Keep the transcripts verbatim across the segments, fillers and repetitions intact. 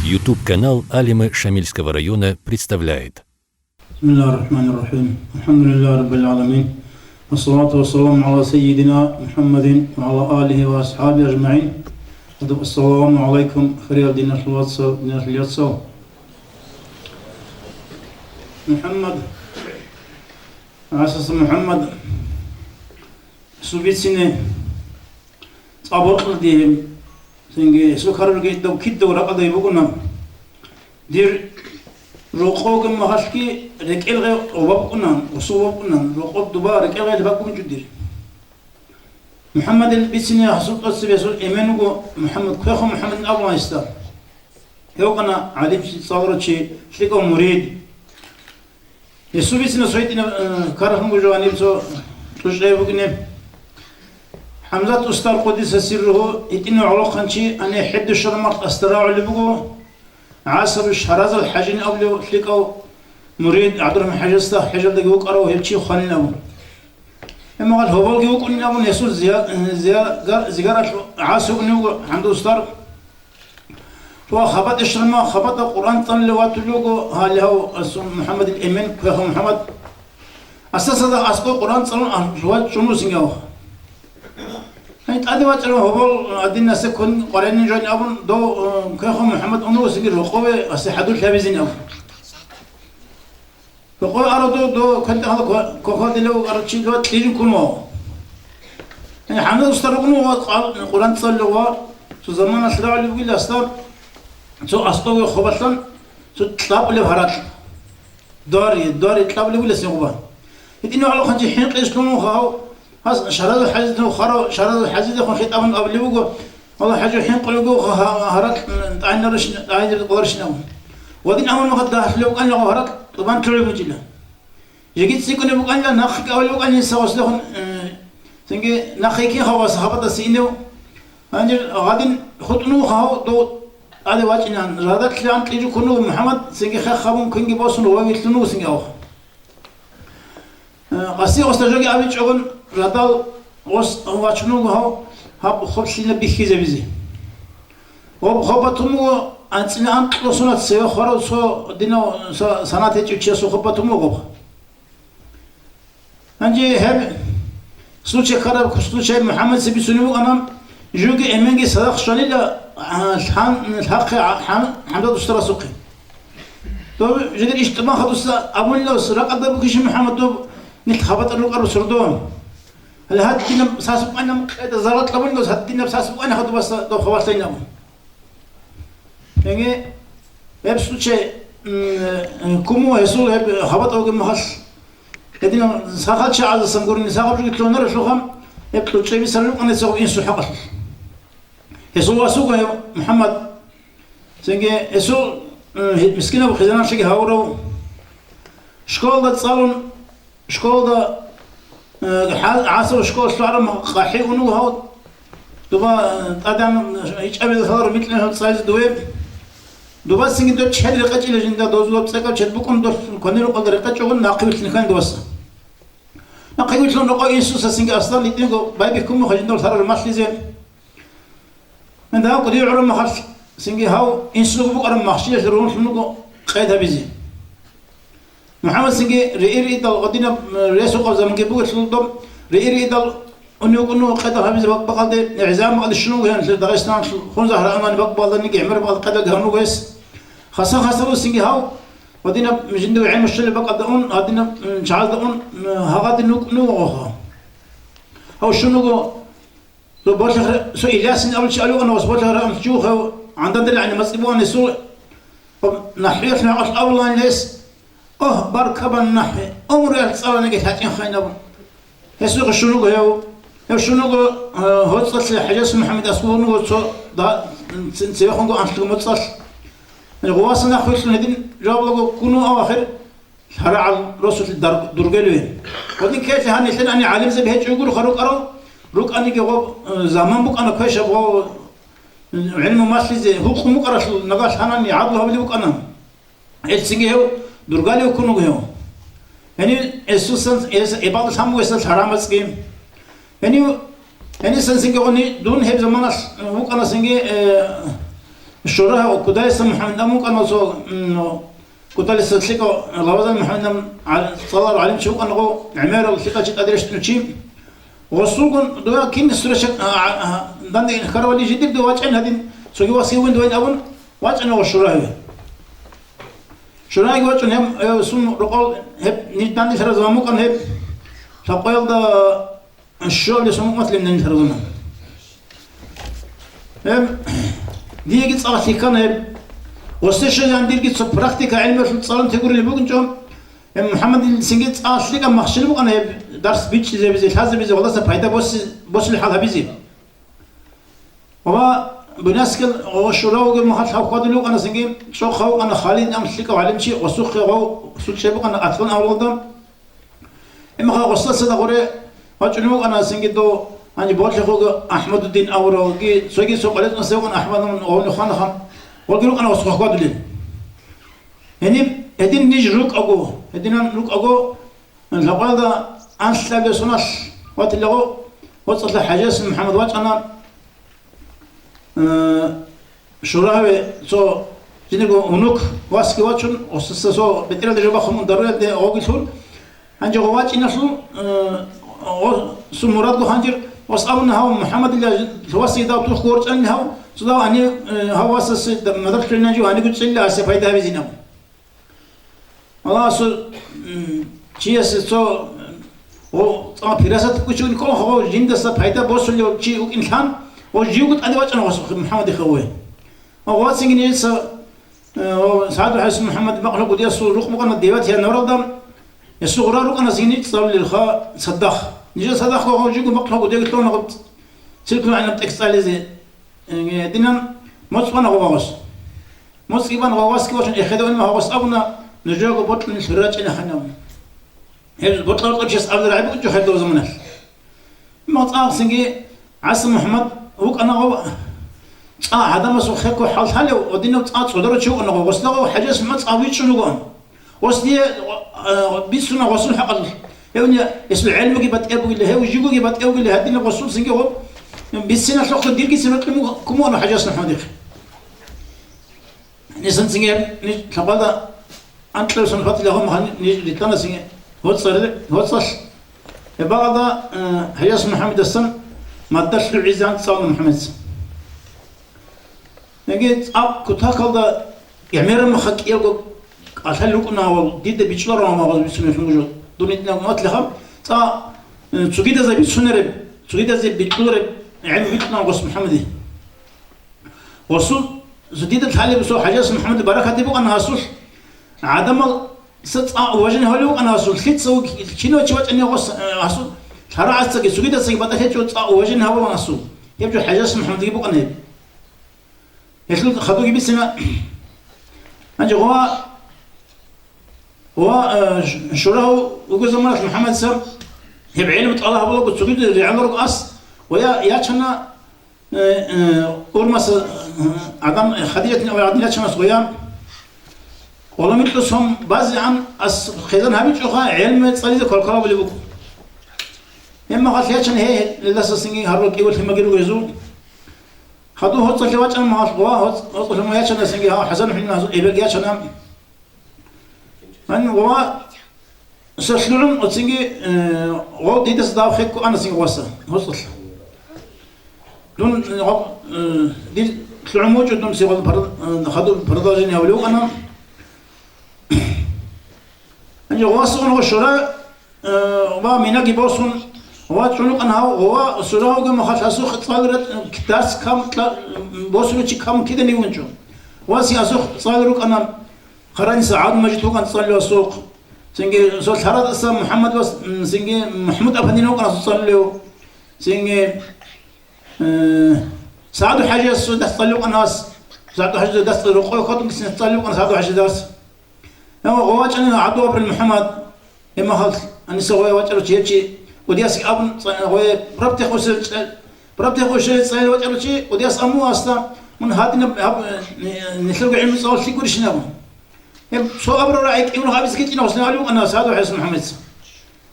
YouTube-канал Алимы Шамильского района представляет. بسم الله الرحمن الرحيم. الحمد لله رب العالمين. والصلاة والسلام على سيدنا محمد وعلى آله وأصحابه أجمعين. السلام عليكم, хириял диналъул вацал, диналъул яцал. МухӀаммад, гӀасаса МухӀаммад, гьесул бицине цӀа бокьулеб, цинги гьесул ккараб жо кидаго ракӀалде бугони, дир рокъовги махалъги рекӀел гъей гъоб букӀуна, гъосул гъоб букӀуна, рокъоб дуба рекӀел гъей бакӀ букӀунчӀо дир. МухӀаммадил бицине гьасул тӀоцебе гьесул эмен вуго МухӀаммад, Квехо МухӀаммадин абула гьесда. Гьев вукӀана гӀалимчи, цӀаларав чи, лъикӀав мурид. Гьесул бицине цо гьитӀинаб, э, ккаралъун буго гьаниб цо чӀужугӀи букӀине. ХӀамзат устар, къуддиса сирругьу, гьитӀинав гӀолохъанчи, гьаниб ХӀебдуш рахӀмат асда рагӀулеб буго. ГӀасабуш Шаразал ХӀажин абулев лъикӀав мурид ГӀабдурахӀман ХӀажасда хӀежалдаги вукӀарав гьев чи хванилан абун. Гьеб мехалъ гьоболги вукӀунилан абун гьесул зия-, зия-, зигаралъ гӀасун вуго ХӀамзат устар. Ва хабатӀищ рама, хабатӀа Къуръан цӀалулев ватулев вуго гьале гьав, асул МухӀаммадил эмен, Квехо МухӀаммад. Асасада аскӀов Къуръан цӀалун, а, жуваз чӀун вуссин гьав. Гьай, тӀаде вачӀарав гьобол гьадинасда ккун къваригӀунин жо абун, дов, э, Квехо МухӀаммад унев вуссинги рокъове асде хӀадур лъабизин абун. Рокъове арав дов, дов квен тӀагьал ква-, квахьалдилев вукӀарав чи дова кьижин ккун вуго. Гьаниб ХӀамзат устар вукӀун вуго, къал-, Къуръан цӀалулев вуго, цо заманалъ рагӀулеб бугила асда, цо аскӀове хабалъан, цо кьабулеб гьаракь. Дори, дори кьабулеб бугила сигъуба. ГьитӀинав гӀолохъанчи хӀинкъиялъ лъугьун вуго гьав, гьас Шаразул ХӀажидехун хварав, Шаразул ХӀажидехун хитӀабун абулеб буго, Валлагь, ХӀажи, хӀинкъулеб буго гьа-, гьа-, гьаракь, тӀагӀинарищ-, тӀагӀинарищ абун. Ва дин амру махъ дагьлъулеб букӀанила гьаракь, тӀубан лъугӀизе букӀанила. Жеги цӀикӀкӀунеб букӀанила, нахъе кӀавулеб букӀанила гьесда гъослъехун, э, цинги нахъе кин хаваса хабатӀасе инев. Гьанже гьадин хутӀун вуго гьав, дов тӀаде вачӀинан, радалъ лъан кьижи ккун вуго МухӀаммад, цинги хех гьабун квенги босун гъове вилълъун вуго цинги гьав. Э, къаси гъосда жоги абичӀогун, радал гъос вачун вуго гьав, гьаб хоб лъила бихьизабизе. Гъоб хоб батун буго, анцӀила анкьго соналъ цеве хварав цо динав са-, санат гьечӀев чиясул хоб батун буго гъоб. Гьанже гьеб случай ккараб случай МухӀаммадица бицунеб букӀана, жоги эменги цадахъ щванила, а, лъан-, лъахъе, а, хӀам-, ХӀамзат устарасухъе. Дов жидер иш тӀубан хадуса абунилан, ракӀалда букӀищин, МухӀаммад, доб нилъ хабатӀа рукӀараб сордо. Гьале гьадинаб сас букӀанин къеда зарал кьабунилан, гьадинаб сас букӀанин хадубаса дов хабалъайин абун. Яги гьеб случай, м, э, куму гьесул гьеб хабатӀа вугеб мехалъ, гьединал сахал чагӀаздасан гурони сахаб жуги лъугьунарелъулха, гьеб кьучӀебисарал рукӀана гьесул инсул хӀакъалъулъ. Гьесул вас вуго гьев МухӀаммад. Цинги гьесул, м, мискинаб хъизаналъиги гьавурав. Школалда цӀалун, школалда, э, гьа-, гӀасав школа лъугӀараб къахӀи ун вуго гьав. Дуба, э, тӀадегӀан ичӀабилеб лъаларо микьнаб гьав цӀайзе дуе. Дубасинги доб чед рекъечӀила жинда, дозулаб цӀекӀаб чед букӀун дос кванирукъалда рекъечӀогун нахъе вилълъине ккани дубаса. Нахъе вилълъун рокъов инсуца цинги аслан гьитӀинго байбихьун буго жинда лъарал малъизе. Гьанже гьав кӀудияв гӀураб мехалъ, цинги гьав инсуго букӀараб махщелалъе ругьунлъун руго къед гьабизе. МухӀаммад цинги риир идал гъодинаб, м, ресукъаб заманги бугелъул доб, риир идал унев вукӀун вуго къедал гьабизе бакӀ-бакӀалде, гӀезегӀан бакӀалде щун вуго гьанже Дагъистаналъул Хунзахъ районалде бакӀ-бакӀалданиги гӀемер бакӀал къедалги гьабун вуго гьес. Хасан-хасаб цинги гьав гьадинаб жиндив гӀемер щолеб бакӀалда ун, гьадинаб, м, чагӀазда ун, м, гьагъадин вукӀун вуго гьав. Гьав щун вуго Цо болъихъ-, цо Илясин абулев чи абулеб бугони, гъос болъихъ рагӀун чӀухӀев, гӀандандал гӀадин мацӀи бугони гьесул, нахӀвиялъ мекъалъ абулаан гьес: «Огь, баркабан нахӀви, умруялъ цӀаланиги лъачӀин хайин», – абун. Гьесухъе щун вуго гьев. Гьев щун вуго, э, гьоцӀалъе ХӀажияс МухӀаммад аскӀов вуго цо да-, ц-, цевехунго анлъго моцӀалъ. Гъуваса нахъвилълъун гьедин жаваб лаго ккун вуго, ахир лъарагӀал росулъе дар-, дургелве. Гъодин ккеялъе гьанилъин ани гӀалимзаби гьечӀого гуроха рукӀарал, рукӀаниги гъоб, э, заман букӀана квешаб гъов, э, гӀилму малъизе, гьукъун букӀаралъул, нагагь лъанани гӀадлу гьабулеб букӀана. Гьелцинги гьев дургалев ккун вуго гьев. Гьенив гьесусан, гьес гӀибадат лъан буго гьесда лъарамацӀги. Гьенив, гьенисан цинги гъони, дун гьеб заманалъ вукӀана цинги, э, Шура Кудайса МухӀаммад абун вукӀана цо, м, Кудайса лъикӀав Лавазан МухӀаммад абун гӀал-, цӀаларав гӀалимчи вукӀана гъо, гӀемерал лъикӀав чи тӀаде рещтӀунев чи. Гъосулгун дова кин сурачат, а, а, а, данде хьарвали жидер дова вачӀан гьадин, цоги васги вугин дувин абун, вачӀана гъо Шурагьи. Шурагьиги вачӀун гьеб, э, сун рокъов гьеб ниж данде хьараз вамукъан гьеб, лъабкъоялда Щуабилеб сон мукъалъ лъимнанилъ рузуна. Гьеб, диеги цӀакъ лъикӀана гьеб. Гъосде щвезегӀан дирги цо практика гӀелмуялъул цӀалун тегурилеб бугинчӀо, гьеб МухӀаммадил цинги цӀакъ лъикӀаб махщел букӀана гьеб дарс бичӀчӀизабизе, лъазабизе, валдаса пайда боси-, босулеб хӀал гьабизе. Ва Буняскил гъо Шура вугеб махалъ гьав хьвадулев вукӀана цинги, чӀохъав вукӀана Халид абун лъикӀав гӀалимчи, гъосухъе гъов сулчӀеб букӀана Атлан авлалда. Имаха гъосда цадахъ гъоре вачӀунев вукӀана цинги дов, гьаниб борлъихъего АхӀмадуддин авуралги, цоги цо къваригӀунасев вукӀана АхӀмадун гъовни хванаха, гъоги рукӀана гъос хвахьвадулел. Гьениб гьедин ниж рукӀаго, гьединан рукӀаго, лъабкъоялда анлъабилеб соналъ ватилаго, гъоцӀалъа ХӀажияс МухӀаммад вачӀана. Э, Шурагьи цо жиндирго унук васги вачун, гъосаса цо бетӀералде жо бахъун даруялде гъоги лъун, гьанже гъо вачӀиналъул, э, гъо-, сун мурадлъун гьанжир, гъос абуна гьав МухӀаммадилла васги дав тухь ворчӀанин гьав, цо дав гьанив, э, гьав васасе да-, мадар лъугӀинан жив гьаниго чӀила асе пайда гьабизин абун. Аллагьасул, м, чиясе цо, о, цӀа пирасат букӀичӀони ккола, гьав жиндаса пайда босулев чи вукӀин лъан, о, живго тӀаде вачӀана гъос МухӀаммадихъе гъове. О, вацинги нижеца, э, о, СагӀадул ХӀажияс МухӀаммад бакълъугу диасул рукъ букӀана девятый январалда, гьесул гъура рукӀана зини цӀалулелха цадахъ. Нижер цадахъго гъов живго бакълъугу деги лъугьана гъоб циркул гӀинаб тӀекӀ цӀализе. Э, динан моцӀ бана гъо вагъос. МоцӀги бан гъо васги вачун эхедавун ма гъос абуна, нужего бокьун лъугьа рачӀина ханав. Гьеб бокьа-бокьа чияс абулеб рагӀи букӀинчӀо хадув заманалъ. Имма цӀакъ цинги ГӀаса МухӀаммад вукӀана гъо цӀа гӀадамасул хехго хӀал лъалев, гьадинав цӀа цӀоларав чи вукӀана гъо, гъосда гъо ХӀажияс МухӀаммад цӀа вичӀчӀун вугоан. Гъос дие, э, бицуна гъосул хӀакъалъулъ. Гьев не-, гьесул гӀелмуги батӀияб бугилан, гьев жигоги батӀияб бугилан, гьадинаб гъосул цинги гъо бициналъухъе диргицин рокьи муг-, кумуана ХӀажияс МухӀаммадихъе. Нижеца цинги гьеб ниж лъабкъоялда анкьабилеб сон хватилеб гьабун, гьаниб ниж ритӀана цинги гьоцӀалъ, гьоцӀалъ. Гьеб багьалда, э, ХӀажияс МухӀаммадасан мадалъ лъугӀизе анцӀ цӀалуна МухӀаммадица. Яги цӀакъ кутакалда гӀемераб мехалъ кӀиябго кӀалъал рукӀуна ва дида бичӀчӀуларо гьав магъаз бицунелъун жо. Дун гьитӀинаб уммат лъехъан цӀа, э, цогидазе бицунареб, цогидазе бикьулареб гӀелму бикьуна гъос МухӀаммаде. Гъосул цо дида лъалеб цо ХӀажияс МухӀаммаде баракат букӀана гьасулъ. ГӀадамал цӀа уважение гьавулев вукӀана гьасул, лъица вуг-, кинав чи вачӀани гъос, э, гьасул лъарагӀацаги, цогидацаги батӀалъи гьечӀо цӀа уважение гьабулан гьасул. Гьеб жо ХӀажияс МухӀаммадги букӀана гьеб. Гьелъул хадуги бицина. Гьанже гъова, гъова, э, ш-, Шурагьи вуго заманалъ МухӀаммадица гьеб гӀелму тӀалаб гьабулаго цогидал ригӀаларого ас, ва я-, ячана, э, э, урмаса, э, гӀадан, э, Хадижатин аварагадин ячана ас, ва я, гъоламикьа сон базегӀан ас хъизан гьабичӀоха, гӀелму цӀализе квалквал гьабулеб буго. Гьеб мехалъ ячана гьей, гьелдаса цинги гьарурал кӀиго лъимаги руго гьезул. Хадуб гьоцӀалъе вачӀана мехалъ, гъова гьоцӀ-, гьоцӀалъе ма ячана цинги гьав ХӀасан ХӀужин гьазул эбелги ячана. Гьанив гъова сахлъугӀун оцинги, э, гъов дидаса дав хеккуана цинги гъоваса, гьоцӀалъ. Дун, э, гъов, э, дир лъугӀун вучӀо дун цигъал пар-, э, хадуб продолжение гьавулев вукӀана. Гьанже гъоваса ун гъо Шура, э, ва Минаги босун, ва чӀунукъан гьав, ва Шура вугеб мехалъ асухъ цӀаларат, э, дарс кам кьа-, босулев чи кам киданиги вунчӀо. Ва цин асухъ цӀалел рукӀана, Къараниса ГӀабдулмажид вукӀана цӀалев асухъ. Цинги цо лъарадаса МухӀаммад ва, м, цинги МухӀмуд Афандина вукӀана асухъ цӀалулев. Цинги, э, СагӀаду ХӀажиясул дас цӀалев вукӀана ас. СагӀаду ХӀажиясул дас рокъове хьвадун цӀалев вукӀана СагӀаду ХӀажиясул дас. Гьев гъо вачӀана ГӀабдул-Гъапарил МухӀаммад. Гьеб мехалъ гьаниса гъое вачӀарав чи гьев чи, кӀудиясги абун цӀа-, гъое правтехъ ушел цӀа-, правтехъ ушел цӀалел вачӀарав чи, кӀудияс абун асда, мун гьадинаб гьаб, э, нилъерго гӀилму цӀалулъи гурищин абун. Гьеб цо абураб рагӀи кӀиго гьабизе ккечӀина гьуслин гьавулев вукӀана СагӀаду ХӀажияс МухӀаммадица.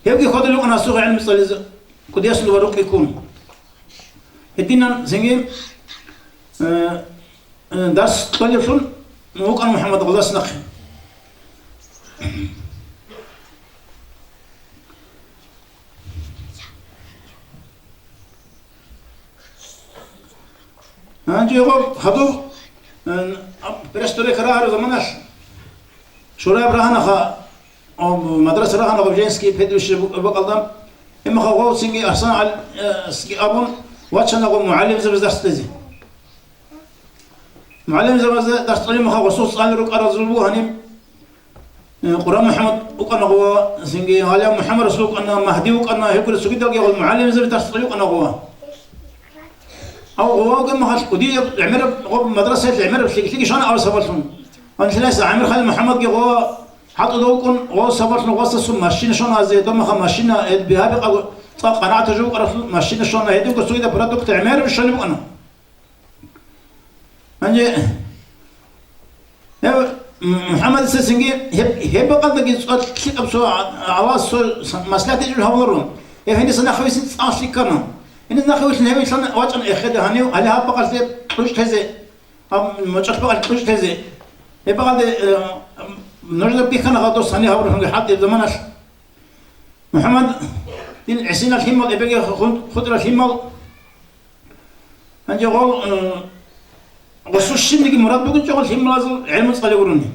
Гьевги хьвадулев вукӀана асухъ гӀилму цӀализе, кӀудиясул ва рукъиккун. Гьединан цинги, э, э, дарс кьолеблъун вукӀана МухӀаммад гъолдаса нахъе. Гьанже гъоб гьабу, э, перестройка рагӀараб заманалъ Шураяб рагьанаха, о, мадраса рагьанаха, женский педучилище бу-, бакӀалда, имаха гъов цинги Арсан ГӀалиги абун вачана гъов мугӀалимзабаз дарс кьезе. МугӀалимзабаз дарс кьолеб мехалъ гъосул цӀалел рукӀаразул буго гьаниб, э, Къуран МухӀаммад вукӀана гъова, цинги гьале МухӀаммад Расул вукӀана, Магьди вукӀана, гьеб гуреб цогидалги гъол мугӀалимзабаз дарс кьолеб вукӀана гъова. Ав гъовалги махалъ кӀудияб гӀемераб гъоб мадрасаялъ гӀемераб лъикӀлъиги щвана авсабалъун. Анлъилайса ГӀамирхъалил МухӀаммадги гъова хӀалтӀуда вукӀун, гъов сабалъун гъосасул машина щвана азе, домаха машина, гьел бигьа-бикъа цӀакъ къанагӀатаб жо букӀаралъул машина щвана, гьединго цогидаб продукт гӀемераб щвалеб букӀана. Гьанже гьев, м, МухӀаммадица цинги гьеб, гьеб бакӀалдаги цо лъикӀаб цо гӀа-, гӀалас цо с-, маслихӀат гьечӀеб гьавуларо. Гьев гьениса нахъвилълъин цӀакъ лъикӀ ккана. Гьениса нахъвилълъин гьев вилълъана вачӀана эхеде гьанив, гьале гьаб бакӀалде кьучӀ тезе, гьаб мочӀалъ бакӀалде кьучӀ тезе. Гьеб бакӀалде, э, нужда бихьана гьадос гьанив гьабураб гьанги хӀалтӀияб заманалъ. МухӀаммад, дин гӀисинал лъимал, эбеги хун-, хутӀарал лъимал, гьанже гъол, э, гъосул щибниги мурад бугинчӀо гъол лъималазул гӀелму цӀалев гурони.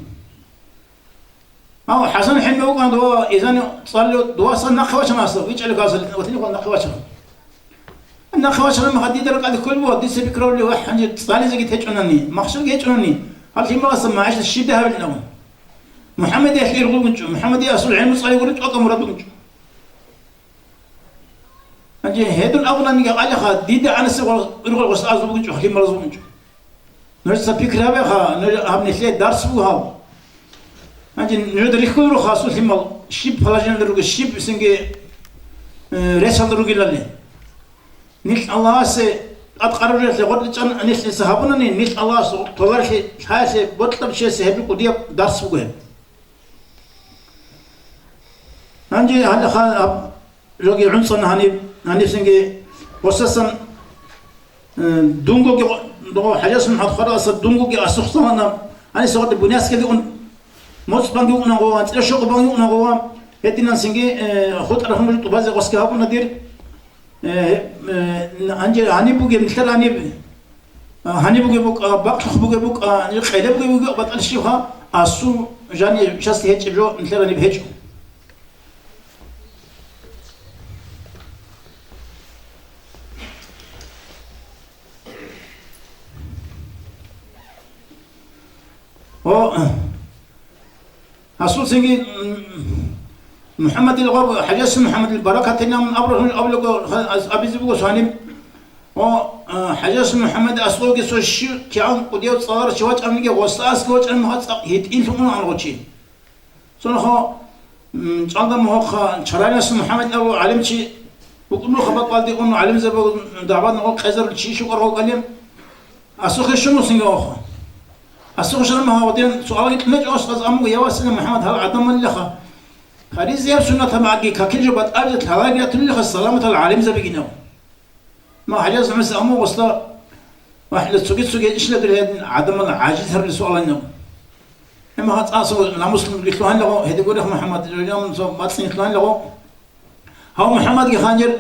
Гьав ХӀасан ХӀемби вукӀана дова изани цӀалев, доваса нахъе вачана асда, вичӀалев касалъ, ватине хъван нахъе вачана. Нахъе вачана, махъа дида ракӀалде кколеб буго, дица пикру гьабулеб, вагь, гьанже цӀализеги течӀунани, махщелги гьечӀунани, гьал лъималаса магӀишат щибдай гьабилин абун. МухӀаммадиялъ иргъул гунчӀо, МухӀаммадиясул гӀелму цӀалев гурел тӀокӀаб мурад бугинчӀо. Гьанже гьедун абунаниги гьалаха, дида гӀанасе гъо-, иргъул гъосда азул бугинчӀо, лъималаз бугинчӀо. Нужеца пикру гьабеха, нуж-, гьаб нилъее дарс буго гьаб. Гьанже нужеда рихьуларо хасулъимал щиб положениялда ругел, щиб цинги, э, ресалда ругелали. Нилъ Аллагьасе тӀадкъараб жоялъе гъоркьичӀан нилъеца гьабунани, нилъ Аллагьас толарелъи лъаялъе бокьарав чиясе гьеб кӀудияб дарс буго гьеб. Гьанже гьале ха-, гьаб жоги гӀунцӀана гьаниб, гьанибсинги гъосасан, э, дунгоги гъо-, догъо ХӀажасул МухӀаммад хвараласа дунгоги асухъ замана, гьаниса гъоде Буняскиялде ун, моцӀ банги вукӀуна гъова, анцӀила щокъ банги вукӀуна гъова, гьединансинги, э, хутӀараб гьумру тӀубазе гъосги гьабуна дир. Э, э, гьанже гьаниб бугеб, нилъер гьаниб, а, гьаниб бугеб букӀа, бакълъухъ бугеб букӀа, къелеб бугеб букӀа, батӀалъ щибха, асул жани части гьечӀеб жо нилъер гьаниб гьечӀо. О, Асул цинги, м, МухӀаммадил гъоб, ХӀажасул МухӀаммадил баракатилан абураб гьур абулаго, ха-, аз-, абизе буго цо гьаниб. О, а, ХӀажасул МухӀаммад асулги цо щив кигӀан кӀудияв цӀаларав чи вачӀаниги, гъосда аскӀов вачӀани мугьа цӀакъ гьитӀинлъун уна гьанив чи. Цонаха, м, чӀалда мугьахъа Чарайнасул МухӀаммад абу гӀалимчи букӀунухъа бакӀалде ун гӀалимзабазул дагӀбат нугъал къезарулев чи щукӀар гъов гӀалим. Асухъе щун вуссинги вахъа. Асухъе щвараб мехалъ гъодин суалги кьунечӀо, ас-, аз амуго, я васила МухӀаммад, гьал гӀадамалилаха, фаризаяб суннатаб магӀаги какил жо батӀазе лъалаги ратулилаха саламатал гӀалимзабигинав. Ма гьалияз гьамиса амуго, васла, вахӀила цоги-цоги ишла дир гьедин гӀадамал гӀажиз гьарулел суалайнав. Гьеб мехалъ цӀакъ асухъ намуслъун рилълъугьанлаго, гьедин гурехъ МухӀаммад, жо-, жо-, мацӀин рилълъугьанлаго. Гьав МухӀаммадги гьанир,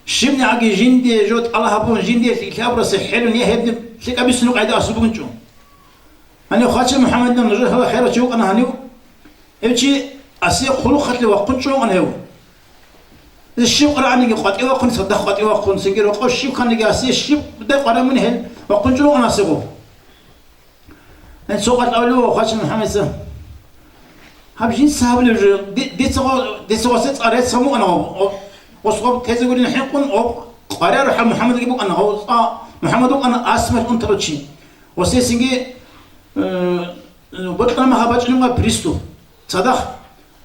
щибнигӀаги жиндие жо тӀала гьабун, жиндие лъикӀлъи абурасе хӀелун, я гьеб ниб лъикӀаб бицунеб къайда асул бугинчӀо. Гьанив хвача МухӀаммадилан нужер гьала херав чи вукӀана гьанив. Гьев чи асие хъулухъалъе вахъун чӀун вукӀана гьев. Щив къваригӀаниги къватӀив вахъун, цадахъ къватӀив вахъун, цинги рокъов щив кканиги асие щибдай къваригӀун гьел вахъун чӀун вукӀана асего. Гьанже цо къватӀ абулев вуго хвача МухӀаммадица. Гьаб жинца гьабулеб жо, ди-, дица гъо-, дица гъосе цӀар рецц гьабун букӀана гъоб. О, гъос гъоб тезе гурин хӀинкъун, гъоб къваригӀарухӀа МухӀаммадги букӀана, гъов цӀа-, МухӀаммад вукӀана асмалъ унтарав чи. Гъосесинги, э, бокьараб мехалъ бачӀунеб буго приступ. Цадахъ,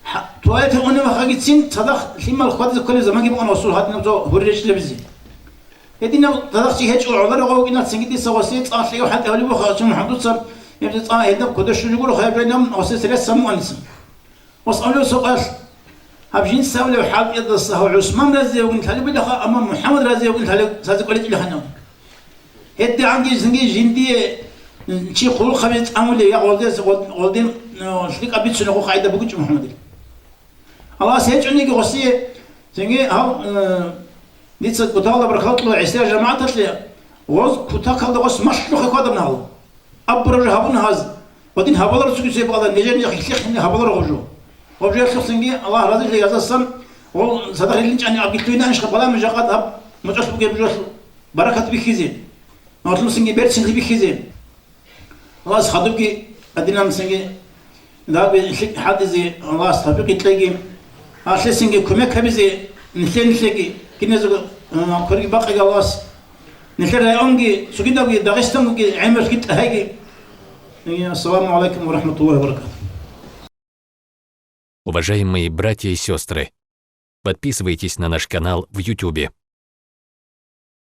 хӀа-, туалеталде унеб мехалъгицин цадахъ лъимал хьвадизе кколеб заманги букӀана гъосул гьадинаб цо гьури речӀчӀизабизе. Гьединав цадахъ чи гьечӀо гӀоларев гъов вукӀиналъцинги дица гъосе цӀа лъикӀав хӀалтӀи гьабулеб буго хвача МухӀаммадица, гьеб цӀа гьедаб кодоб щун жо гуро, гьеб жайнаб гъосе рецц гьабун букӀаница. Гъос абулеб цо къвалъ, гьаб жинца гьабулеб хӀалтӀиялдаса гьав ГӀусман разиявгун лъалебилаха, амма МухӀаммад разиявгун лъалеб цазе кӀваличӀилаханав. ГьедигӀанги цинги жиндие Чи хъулухъаби цӀамулев, я гъолдез, гъол-, гъолдин, э, лъикӀаб бицунеб къайда бугичӀо МухӀаммадил. Аллагьас гьечӀониги гъосие, цинги гьав, э, дица кутакалда баркалла кьула ГӀисияр жамагӀаталъе, гъоз кутакалда гъос малъухъе хьвадаб нагьал. Абураб жо гьабуна гьаз, ва дин гьабаларо цоги цебе бакӀалда, нижер-нижер хихьихъине гьабаларо гъов жо. Гъов жоялъухъ цинги Аллагь разилъи гьазасан, гъол цадахъ рилинчӀани абги лъугьинаанищха балагьун жакъа гьаб муцӀалъ бугеб жоялъ баракат бихьизе, гьалъулъ цинги берцинлъи бихьизе. Аллагьас хадубги гьадинаб цинги Дагьаб лъикӀ хӀалтӀизе Аллагьас тавфикъ кьеги, гьалъесинги кумек гьабизе нилъе-нилъеги, киназего, а, кверги бакъиги Аллагьас, нилъер районги, цогидабги Дагъистанги гӀемер хитӀа гьайги. Ассаламу гӀалайкум ва рахӀматуллагьи ва баракатугь. Уважаемые братья и сестры, подписывайтесь на наш канал в Ютубе.